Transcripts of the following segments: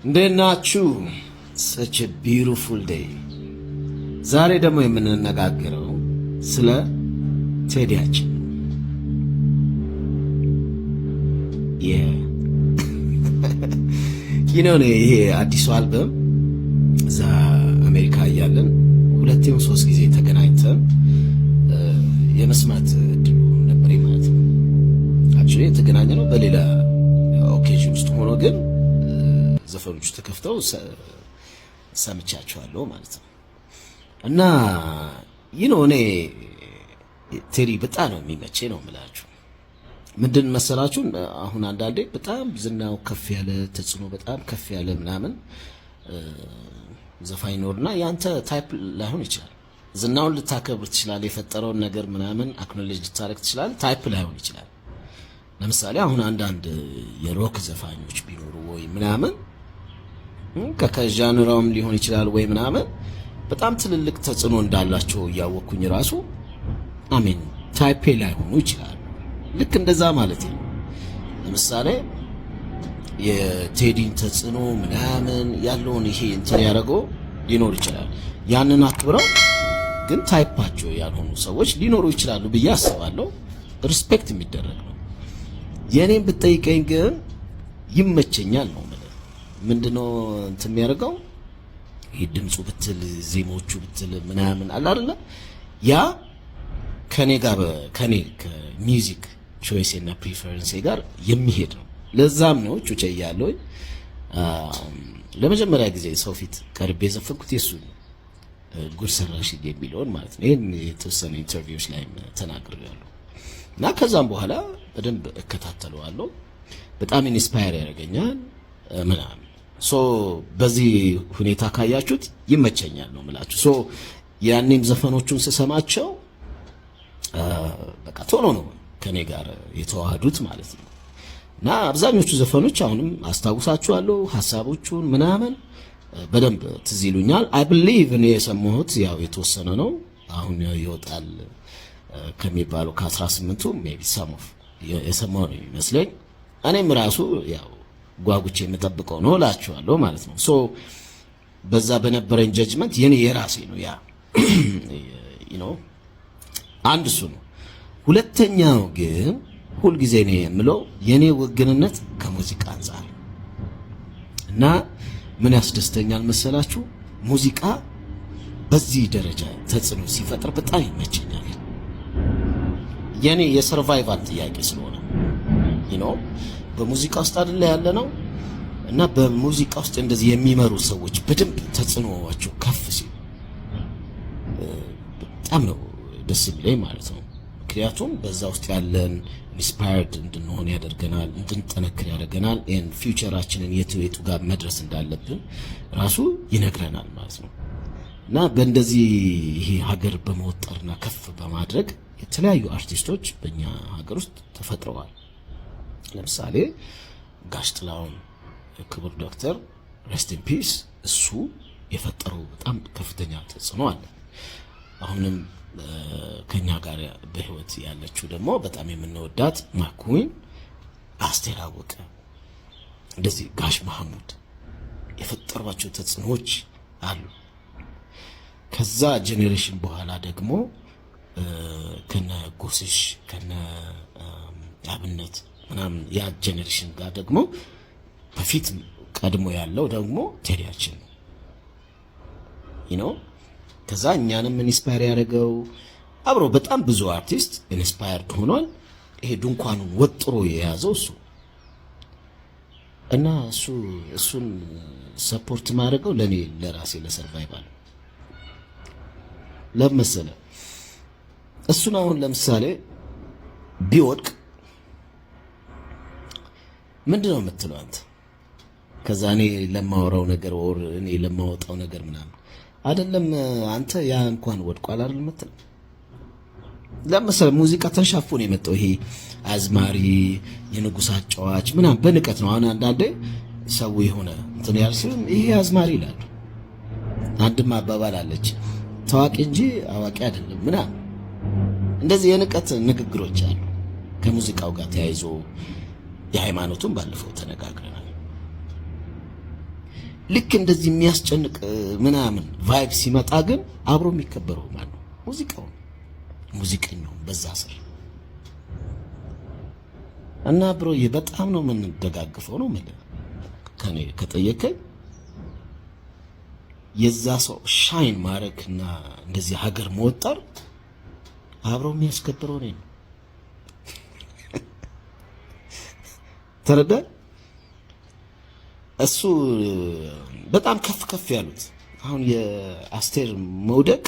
እንዴት ናችሁ? Such a beautiful day። ዛሬ ደግሞ የምንነጋገረው ስለ ቴዲያችን ነው። ይሄ አዲሱ አልበም እዛ አሜሪካ እያለን ሁለቴም ሶስት ጊዜ ተገናኝተን የመስማት እድሉ ነበር ማለት ነው። Actually የተገናኘ ነው በሌላ occasion ውስጥ ሆኖ ግን ዘፈኖቹ ተከፍተው ሰምቻቸዋለሁ ማለት ነው። እና እኔ ቴዲ በጣም ነው የሚመቸኝ ነው የምላችሁ። ምንድን መሰላችሁ፣ አሁን አንዳንዴ በጣም ዝናው ከፍ ያለ፣ ተጽዕኖ በጣም ከፍ ያለ ምናምን ዘፋኝ ኖርና ያንተ type ላይሆን ይችላል። ዝናውን ልታከብር ትችላለህ፣ የፈጠረውን ነገር ምናምን acknowledge ልታደርግ ትችላለህ። Type ላይሆን ይችላል። ለምሳሌ አሁን አንዳንድ የ rock ዘፋኞች ቢኖሩ ወይ ምናምን ከ genre ውም ሊሆን ይችላል ወይ ምናምን በጣም ትልልቅ ተጽዕኖ እንዳላቸው እያወቅኩኝ ራሱ I mean type ኤ ላይሆኑ ይችላሉ። ልክ እንደዛ ማለት ነው። ለምሳሌ የቴዲን ተጽዕኖ ምናምን ያለውን ይሄ እንትን ያደረገው ሊኖር ይችላል። ያንን አክብረው ግን type ኣቸው ያልሆኑ ሰዎች ሊኖሩ ይችላሉ ብዬ አስባለሁ። Respect የሚደረግ ነው። የእኔን ብትጠይቀኝ ግን ይመቸኛል ነው የምልህ። ምንድነው እንትን የሚያደርገው ይህ ድምፁ ብትል ዜሞቹ ብትል ምናምን አለ አይደለ? ያ ከኔ ጋር ከኔ ከ music choice ኤ እና preference ኤ ጋር የሚሄድ ነው። ለዛም ነው ጩጬ እያለሁኝ ለመጀመሪያ ጊዜ ሰው ፊት ቀርቤ የዘፈንኩት የሱ ነው፣ ጉድ ሰራሽ የሚለውን ማለት ነው። ይህን የተወሰኑ interview ዎች ላይ ተናግሬያለሁ እና ከዛም በኋላ በደንብ እከታተለዋለሁ። በጣም inspire ያደርገኛል ምናምን። So በዚህ ሁኔታ ካያችሁት ይመቸኛል ነው የምላችሁ። So ያኔም ዘፈኖቹን ስሰማቸው በቃ ቶሎ ነው ከኔ ጋር የተዋህዱት ማለት ነው። እና አብዛኞቹ ዘፈኖች አሁንም አስታውሳችኋለሁ፣ ሀሳቦቹን ምናምን በደንብ ትዝ ይሉኛል። I believe እኔ የሰማሁት ያው የተወሰነ ነው። አሁን ይወጣል ከሚባለው ከ18ቱ maybe some of የሰማው ነው የሚመስለኝ። እኔም ራሱ ያው ጓጉቼ የምጠብቀው ነው እላችኋለሁ ማለት ነው። So በዛ በነበረኝ judgment የኔ የራሴ ነው ያ አንድ እሱ ነው። ሁለተኛው ግን ሁልጊዜ እኔ የምለው የኔ ውግንነት ከሙዚቃ አንጻር እና ምን ያስደስተኛል መሰላችሁ? ሙዚቃ በዚህ ደረጃ ተጽዕኖ ሲፈጥር በጣም ይመቸኛል። የኔ የ survival ጥያቄ ስለሆነ በሙዚቃ ውስጥ አይደለ ያለ ነው እና በሙዚቃ ውስጥ እንደዚህ የሚመሩ ሰዎች በደንብ ተጽዕኖዋቸው ከፍ ሲል በጣም ነው ደስ የሚለኝ ማለት ነው። ምክንያቱም በዛ ውስጥ ያለን inspired እንድንሆን ያደርገናል፣ እንድንጠነክር ያደርገናል። And future ኣችንን የቱ የቱ ጋር መድረስ እንዳለብን ራሱ ይነግረናል ማለት ነው። እና በእንደዚህ ይሄ ሀገር በመወጠርና ከፍ በማድረግ የተለያዩ አርቲስቶች በእኛ ሀገር ውስጥ ተፈጥረዋል። ለምሳሌ ጋሽ ጥላሁን ክቡር ዶክተር rest in peace፣ እሱ የፈጠረው በጣም ከፍተኛ ተጽዕኖ አለ። አሁንም ከኛ ጋር በህይወት ያለችው ደግሞ በጣም የምንወዳት my queen አስቴር አወቀ፣ እንደዚህ ጋሽ መሐሙድ የፈጠሯቸው ተጽዕኖዎች አሉ። ከዛ generation በኋላ ደግሞ ከነ ጎስሽ ከነ አብነት ምናምን ያ generation ጋር ደግሞ በፊት ቀድሞ ያለው ደግሞ ቴዲያችን ነው። ከዛ እኛንም inspire ያደረገው አብሮ በጣም ብዙ አርቲስት inspired ሆኗል። ይሄ ድንኳኑን ወጥሮ የያዘው እሱ እና እሱን support ማድረገው ለእኔ ለራሴ ለ survival ለመሰለ እሱን አሁን ለምሳሌ ቢወድቅ ምንድን ነው የምትለው አንተ? ከዛ እኔ ለማወራው ነገር or እኔ ለማወጣው ነገር ምናምን አይደለም። አንተ ያ እንኳን ወድቋል አይደል የምትለው? ለምሳሌ ሙዚቃ ተንሻፎ ነው የመጣው። ይሄ አዝማሪ የንጉሥ አጫዋች ምናምን በንቀት ነው። አሁን አንዳንዴ ሰው የሆነ እንትን ያል ሲሆን ይሄ አዝማሪ ይላሉ። አንድም አባባል አለች፣ ታዋቂ እንጂ አዋቂ አይደለም ምናምን። እንደዚህ የንቀት ንግግሮች አሉ ከሙዚቃው ጋር ተያይዞ። የሃይማኖቱን ባለፈው ተነጋግረናል። ልክ እንደዚህ የሚያስጨንቅ ምናምን vibe ሲመጣ ግን አብሮ የሚከበረው ማለት ነው ሙዚቃው፣ ሙዚቀኛው በዛ ስር። እና bro ዬ፣ በጣም ነው የምንደጋግፈው ነው የምልህ። ከኔ ከጠየከኝ የዛ ሰው shine ማድረግ እና እንደዚህ ሀገር መወጠር አብሮ የሚያስከብረው እኔ ነው። ተረዳ? እሱ በጣም ከፍ ከፍ ያሉት አሁን የአስቴር መውደቅ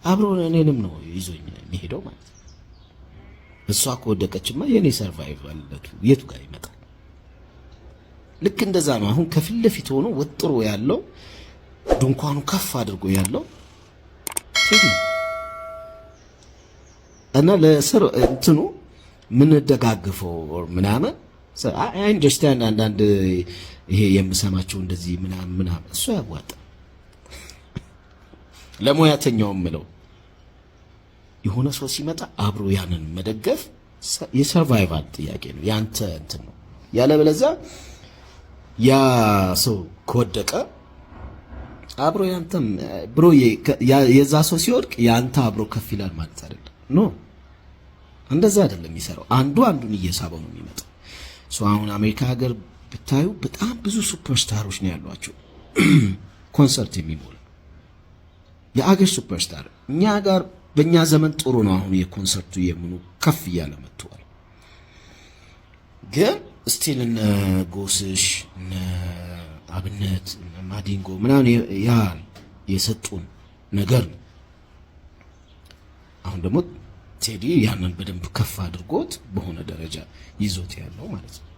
አብሮ እኔንም ነው ይዞኝ የሚሄደው ማለት ነው። እሷ ከወደቀችማ የኔ survival የቱ ጋር ይመጣል? ልክ እንደዛ ነው። አሁን ከፊት ለፊት ሆኖ ወጥሮ ያለው፣ ድንኳኑ ከፍ አድርጎ ያለው ቴዲ እና ለስር እንትኑ የምንደጋግፈው ምናምን I understand። አንዳንድ ይሄ የምሰማቸው እንደዚህ ምናምን ምናምን እሱ ያዋጣ ለሙያተኛውም ምለው የሆነ ሰው ሲመጣ አብሮ ያንን መደገፍ የ survival ጥያቄ ነው። ያንተ እንትን ነው። ያለበለዚያ ያ ሰው ከወደቀ አብሮ ያንተም bro፣ የዛ ሰው ሲወድቅ ያንተ አብሮ ከፍ ይላል ማለት አይደለም። No፣ እንደዛ አይደለም የሚሰራው። አንዱ አንዱን እየሳበው ነው የሚመጣው። So አሁን አሜሪካ ሀገር ብታዩ በጣም ብዙ superstar ኦች ነው ያሏቸው፣ ኮንሰርት የሚሞላ የአገር superstar። እኛ ጋር በእኛ ዘመን ጥሩ ነው። አሁን የኮንሰርቱ የምኑ ከፍ እያለ መጥተዋል። ግን still እነ ጎስሽ፣ እነ አብነት፣ እነ ማዲንጎ ምናምን ያ የሰጡን ነገር ነው። አሁን ደግሞ ቴዲ ያንን በደንብ ከፍ አድርጎት በሆነ ደረጃ ይዞት ያለው ማለት ነው።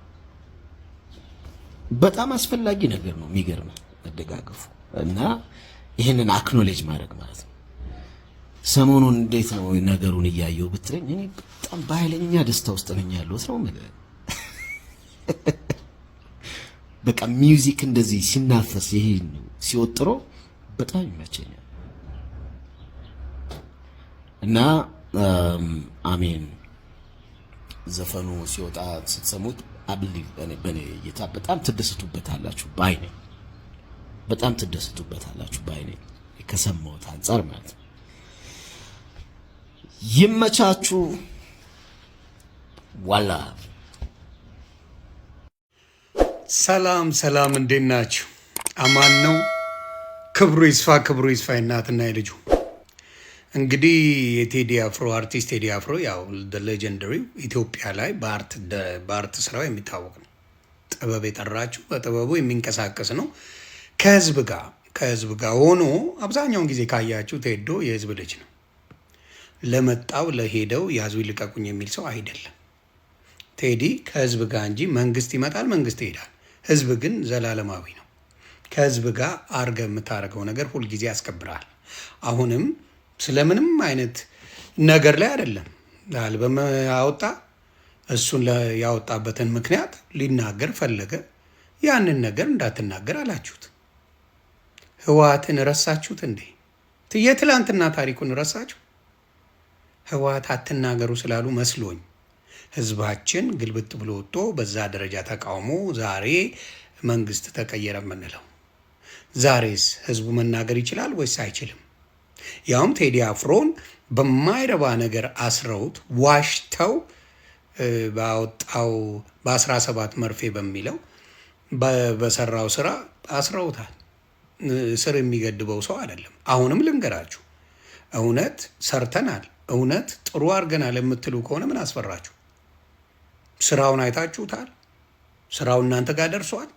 በጣም አስፈላጊ ነገር ነው። የሚገርም መደጋገፉ እና ይህንን acknowledge ማድረግ ማለት ነው። ሰሞኑን እንዴት ነው ነገሩን እያየው ብትለኝ እኔ በጣም በኃይለኛ ደስታ ውስጥ ነኝ ያለሁት ነው የምልህ። በቃ music እንደዚህ ሲናፈስ፣ ይሄ ሲወጥሮ በጣም ይመቸኛል። እና አሜን ዘፈኑ ሲወጣ ስትሰሙት I believe በእኔ እይታ በጣም ትደሰቱበታላችሁ ባይ ነኝ። በጣም ትደሰቱበታላችሁ ባይ ነኝ ከሰማሁት አንጻር ማለት ነው። ይመቻችሁ። ዋላ። ሰላም ሰላም፣ እንዴት ናችሁ? አማን ነው። ክብሩ ይስፋ፣ ክብሩ ይስፋ እናትና የልጁ። እንግዲህ የቴዲ አፍሮ፣ አርቲስት ቴዲ አፍሮ ያው legendary ው ኢትዮጵያ ላይ በ art ስራው የሚታወቅ ነው። ጥበብ የጠራችው በጥበቡ የሚንቀሳቀስ ነው። ከህዝብ ጋር ሆኖ አብዛኛውን ጊዜ ካያችሁ ቴዶ የህዝብ ልጅ ነው። ለመጣው ለሄደው ያዙ ይልቀቁኝ የሚል ሰው አይደለም። ቴዲ ከህዝብ ጋር እንጂ መንግስት ይመጣል፣ መንግስት ይሄዳል። ህዝብ ግን ዘላለማዊ ነው። ከህዝብ ጋር አርገ የምታደርገው ነገር ሁልጊዜ ያስከብራል። አሁንም ስለምንም አይነት ነገር ላይ አይደለም። አልበም አወጣ። እሱን ያወጣበትን ምክንያት ሊናገር ፈለገ። ያንን ነገር እንዳትናገር አላችሁት። ህወሓትን ረሳችሁት እንዴ? የትላንትና ታሪኩን ረሳችሁ? ህወሓት አትናገሩ ስላሉ መስሎኝ ህዝባችን ግልብጥ ብሎ ወጥቶ በዛ ደረጃ ተቃውሞ ዛሬ መንግስት ተቀየረ የምንለው። ዛሬስ ህዝቡ መናገር ይችላል ወይስ አይችልም? ያውም ቴዲ አፍሮን በማይረባ ነገር አስረውት ዋሽተው ባወጣው በ17 መርፌ በሚለው በሰራው ስራ አስረውታል። እስር የሚገድበው ሰው አይደለም። አሁንም ልንገራችሁ፣ እውነት ሰርተናል፣ እውነት ጥሩ አድርገናል የምትሉ ከሆነ ምን አስፈራችሁ? ስራውን አይታችሁታል። ስራው እናንተ ጋር ደርሷል።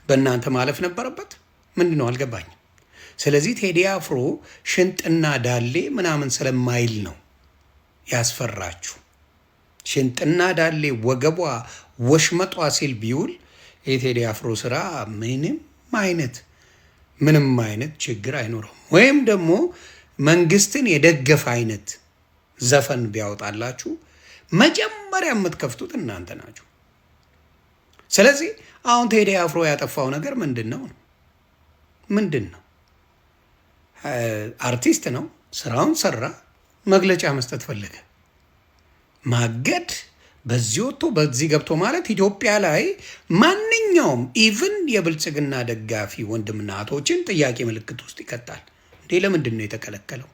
በእናንተ ማለፍ ነበረበት። ምንድን ነው አልገባኝም። ስለዚህ ቴዲ አፍሮ ሽንጥና ዳሌ ምናምን ስለማይል ነው ያስፈራችሁ። ሽንጥና ዳሌ ወገቧ ወሽመጧ ሲል ቢውል የቴዲ አፍሮ ስራ ምንም አይነት ችግር አይኖረውም። ወይም ደግሞ መንግስትን የደገፈ አይነት ዘፈን ቢያወጣላችሁ መጀመሪያ የምትከፍቱት እናንተ ናችሁ። ስለዚህ አሁን ቴዲ አፍሮ ያጠፋው ነገር ምንድን ነው? ምንድን ነው? አርቲስት ነው። ስራውን ሰራ። መግለጫ መስጠት ፈለገ። ማገድ በዚህ ወጥቶ በዚህ ገብቶ ማለት ኢትዮጵያ ላይ ማንኛውም even የብልጽግና ደጋፊ ወንድምና እህቶችን ጥያቄ ምልክት ውስጥ ይከታል። እንዴ ለምንድን ነው የተከለከለው?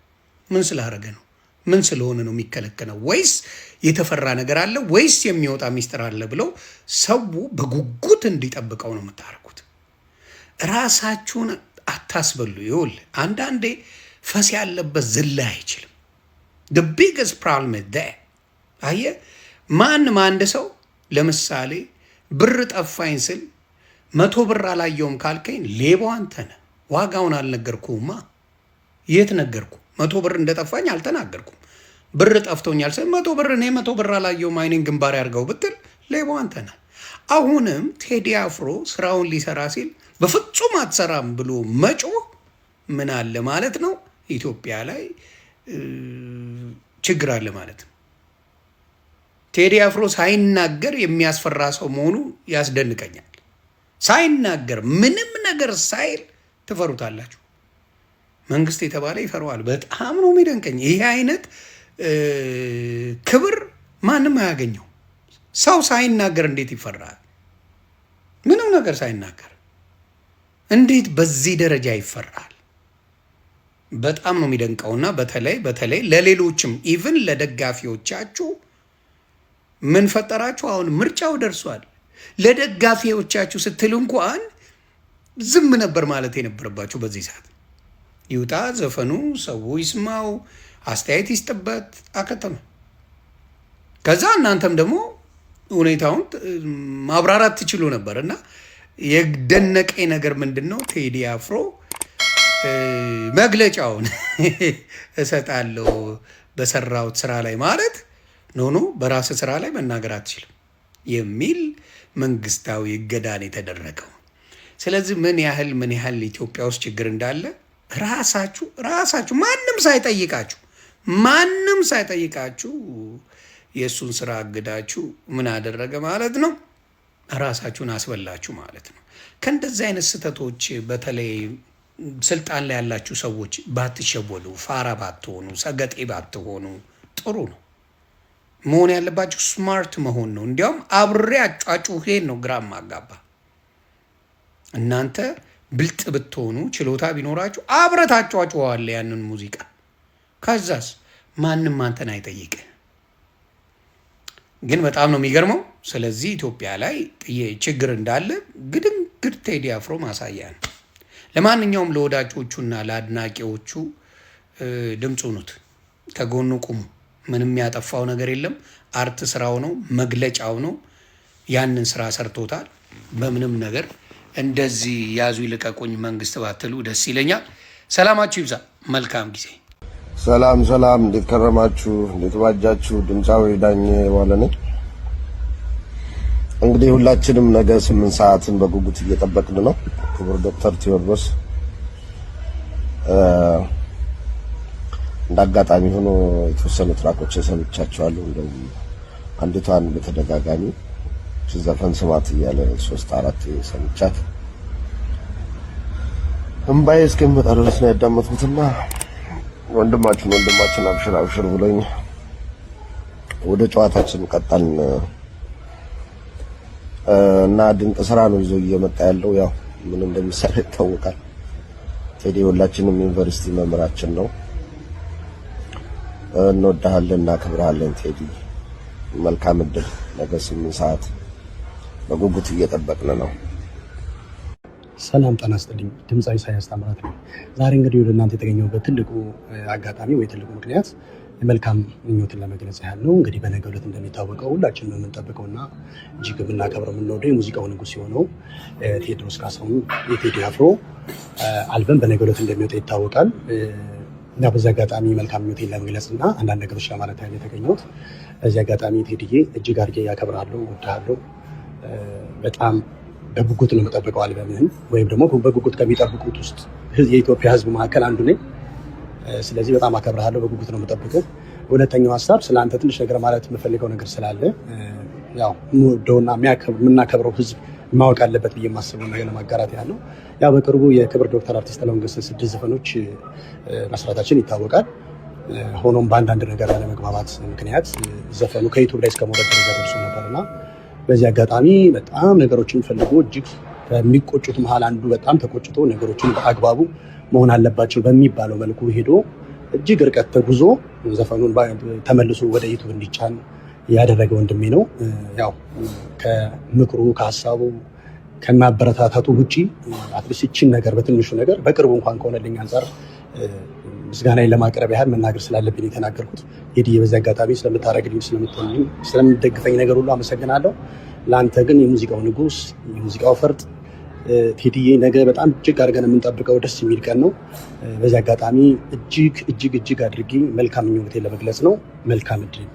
ምን ስላደረገ ነው? ምን ስለሆነ ነው የሚከለከለው? ወይስ የተፈራ ነገር አለ? ወይስ የሚወጣ ሚስጥር አለ ብለው ሰው በጉጉት እንዲጠብቀው ነው የምታደርጉት። ራሳችሁን አታስበሉ። ይኸውልህ አንዳንዴ ፈስ ያለበት ዝላይ አይችልም። The biggest problem is that። አየህ፣ ማንም አንድ ሰው ለምሳሌ ብር ጠፋኝ ስል 100 ብር አላየውም ካልከኝ ሌባው አንተ ነህ። ዋጋውን አልነገርኩህማ። የት ነገርኩ? 100 ብር እንደጠፋኝ አልተናገርኩም። ብር ጠፍቶኛል ስል 100 ብር እኔ 100 ብር አላየውም አይኔን ግንባር ያድርገው ብትል ሌባው አንተ ነህ። አሁንም ቴዲ አፍሮ ስራውን ሊሰራ ሲል በፍጹም አትሰራም ብሎ መጮህ ምን አለ ማለት ነው? ኢትዮጵያ ላይ ችግር አለ ማለት ነው። ቴዲ አፍሮ ሳይናገር የሚያስፈራ ሰው መሆኑ ያስደንቀኛል። ሳይናገር ምንም ነገር ሳይል ትፈሩታላችሁ። መንግስት የተባለ ይፈራዋል። በጣም ነው የሚደንቀኝ። ይሄ አይነት ክብር ማንም አያገኘው። ሰው ሳይናገር እንዴት ይፈራል? ምንም ነገር ሳይናገር እንዴት በዚህ ደረጃ ይፈራል? በጣም ነው የሚደንቀውና በተለይ በተለይ ለሌሎችም even ለደጋፊዎቻችሁ ምን ፈጠራችሁ? አሁን ምርጫው ደርሷል። ለደጋፊዎቻችሁ ስትል እንኳን ዝም ነበር ማለት የነበረባችሁ በዚህ ሰዓት። ይውጣ ዘፈኑ፣ ሰው ይስማው፣ አስተያየት ይስጥበት፣ አከተመ። ከዛ እናንተም ደግሞ ሁኔታውን ማብራራት ትችሉ ነበር። እና የደነቀኝ ነገር ምንድን ነው? ቴዲ አፍሮ መግለጫውን እሰጣለሁ በሰራሁት ስራ ላይ ማለት no no፣ በራስ ስራ ላይ መናገር አትችልም የሚል መንግስታዊ እገዳን የተደረገው። ስለዚህ ምን ያህል ኢትዮጵያ ውስጥ ችግር እንዳለ ራሳችሁ ራሳችሁ ማንም ሳይጠይቃችሁ የእሱን ስራ አግዳችሁ ምን አደረገ ማለት ነው? ራሳችሁን አስበላችሁ ማለት ነው። ከእንደዚህ አይነት ስህተቶች በተለይ ስልጣን ላይ ያላችሁ ሰዎች ባትሸወዱ፣ ፋራ ባትሆኑ፣ ሰገጤ ባትሆኑ ጥሩ ነው። መሆን ያለባችሁ smart መሆን ነው። እንዲያውም አብሬ አጫጩሄን ነው ግራ ማጋባ። እናንተ ብልጥ ብትሆኑ፣ ችሎታ ቢኖራችሁ አብረህ ታጫጩኸዋለህ ያንን ሙዚቃ። ከዛስ ማንም አንተን አይጠይቅህ። ግን በጣም ነው የሚገርመው። ስለዚህ ኢትዮጵያ ላይ ችግር እንዳለ ግድንግድ ቴዲ አፍሮ ማሳያ ነው። ለማንኛውም ለወዳጆቹና ለአድናቂዎቹ ድምፅ ሁኑት፣ ከጎኑ ቁሙ። ምንም ያጠፋው ነገር የለም። Art ስራው ነው፣ መግለጫው ነው። ያንን ስራ ሰርቶታል። በምንም ነገር እንደዚህ ያዙ ይልቀቁኝ መንግስት ባትሉ ደስ ይለኛል። ሰላማችሁ ይብዛ። መልካም ጊዜ። ሰላም ሰላም፣ እንዴት ከረማችሁ? እንዴት ባጃችሁ? ድምፃዊ ዳኜ ዋለ ነኝ። እንግዲህ ሁላችንም ነገ 8 ሰዓትን በጉጉት እየጠበቅን ነው። ክቡር ዶክተር ቴዎድሮስ እንደ አጋጣሚ ሆኖ የተወሰኑ track ኦችን ሰምቻቸዋለሁ። እንደውም አንዲቷን በተደጋጋሚ ዘፈን ስማት እያለ ሶስት አራት ሰምቻት እምባዬ እስከሚመጣ ድረስ ነው ያዳመጥኩትና ወንድማችን ወንድማችን አብሽር አብሽር ብሎኝ ወደ ጨዋታችን ቀጠልን እና ድንቅ ስራ ነው ይዞ እየመጣ ያለው። ያው ምን እንደሚሰራ ይታወቃል። ቴዲ ሁላችንም ዩኒቨርሲቲ መምህራችን ነው። እንወድሃለን፣ እናከብርሃለን ቴዲ። መልካም እድል። ነገ 8 ሰዓት በጉጉት እየጠበቅን ነው። ሰላም ጤና ይስጥልኝ። ድምፃዊ ኢሳያስ ታምራት ነኝ። ዛሬ እንግዲህ ወደ እናንተ የተገኘሁበት ትልቁ አጋጣሚ ወይ ትልቁ ምክንያት መልካም ምኞትን ለመግለጽ ያህል ነው። እንግዲህ በነገው ዕለት እንደሚታወቀው ሁላችንም የምንጠብቀውና እጅግ የምናከብረው የምንወደው የሙዚቃው ንጉሥ የሆነው ቴዎድሮስ ካሳሁን የቴዲ አፍሮ አልበም በነገው ዕለት እንደሚወጣ ይታወቃል። እና በዚህ አጋጣሚ መልካም ምኞቴን ለመግለጽ እና አንዳንድ ነገሮች ለማለት ያህል የተገኘሁት። በዚህ አጋጣሚ ቴዲዬ እጅግ አድርጌ ያከብርሃለሁ፣ እወድሃለሁ። በጣም በጉጉት ነው የምጠብቀው አልበምህን፣ ወይም ደግሞ በጉጉት ከሚጠብቁት ውስጥ የኢትዮጵያ ሕዝብ መካከል አንዱ ነኝ። ስለዚህ በጣም አከብርሃለሁ፣ በጉጉት ነው የምጠብቅህ። ሁለተኛው ሀሳብ ስለ አንተ ትንሽ ነገር ማለት የምፈልገው ነገር ስላለ ያው የምወደውና የምናከብረው ሕዝብ ማወቅ አለበት ብዬ የማስበው ነገር ለማጋራት ያህል ነው። ያው በቅርቡ የክብር ዶክተር አርቲስት ጥላሁን ገሰሰ ስድስት ዘፈኖች መስራታችን ይታወቃል። ሆኖም በአንዳንድ ነገር አለመግባባት ምክንያት ዘፈኑ ከ YouTube ላይ እስከ መውረድ ደረጃ ደርሶ ነበር እና በዚህ አጋጣሚ በጣም ነገሮችን ፈልጎ እጅግ ከሚቆጩት መሀል አንዱ በጣም ተቆጭቶ ነገሮችን በአግባቡ መሆን አለባቸው በሚባለው መልኩ ሄዶ እጅግ ርቀት ተጉዞ ዘፈኑን ተመልሶ ወደ YouTube እንዲጫን ያደረገ ወንድሜ ነው። ያው ከምክሩ፣ ከሀሳቡ፣ ከማበረታታቱ ውጪ at least ይችን ነገር በትንሹ ነገር በቅርቡ እንኳን ከሆነልኝ አንጻር ምስጋናዬን ለማቅረብ ያህል መናገር ስላለብኝ የተናገርኩት። ቴዲዬ፣ በዚህ አጋጣሚ ስለምታደርግልኝ፣ ስለምትሆንልኝ፣ ስለምትደግፈኝ ነገር ሁሉ አመሰግናለሁ። ለአንተ ግን የሙዚቃው ንጉስ፣ የሙዚቃው ፈርጥ ቴዲዬ፣ ነገ በጣም እጅግ አድርገን የምንጠብቀው ደስ የሚል ቀን ነው። በዚህ አጋጣሚ እጅግ እጅግ እጅግ አድርጌ መልካም ምኞቴን ለመግለጽ ነው። መልካም እድል።